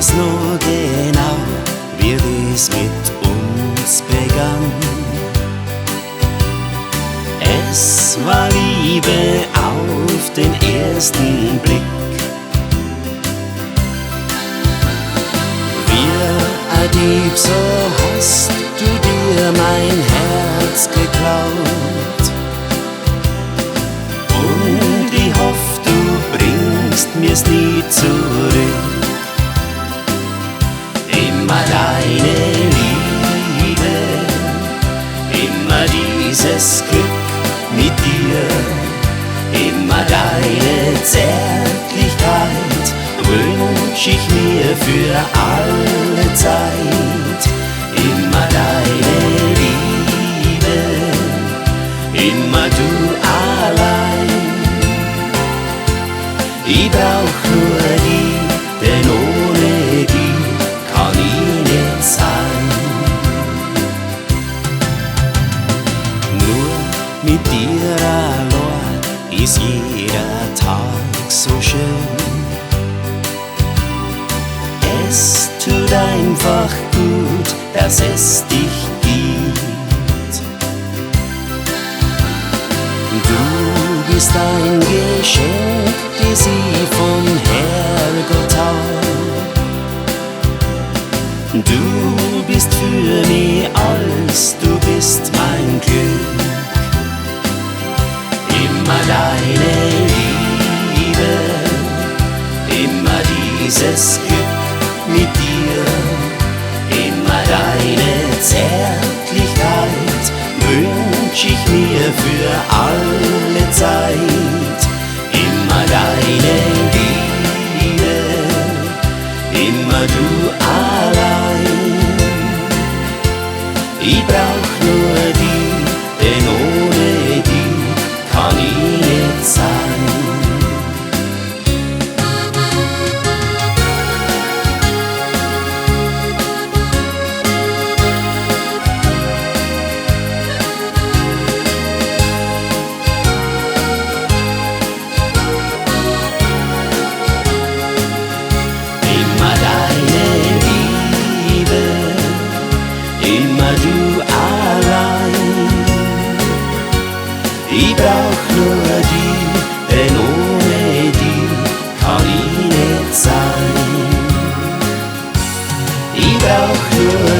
Weiß noch genau, wie das mit uns begann. Es war Liebe auf den ersten Blick. Wie ein Dieb, so hast du dir mein Herz geklaut. Und ich hoff, du bringst mir's nie zurück. Immer deine Liebe, immer dieses Glück mit dir, immer deine Zärtlichkeit wünsch ich mir für alle Zeit. Immer deine Liebe, immer du allein. Ich brauch nur dich, denn ohne dich kann ich nicht sein. Nur mit dir allein ist jeder Tag so schön. Es tut einfach gut, dass es dich gibt. Du bist ein Geschenk, das ich vom Herrgott hab. Du bist für mich alles, du bist mein Glück. Immer deine Liebe, immer dieses Glück mit dir, immer deine Zärtlichkeit wünsch ich mir für alle Zeit. Immer deine Liebe, immer du allein. Ich brauch nur dich, denn ohne dich kann ich nicht sein. Immer deine Liebe, immer du allein. Ich brauch nur dich, denn ohne dich kann ich nicht sein. Ich brauch nur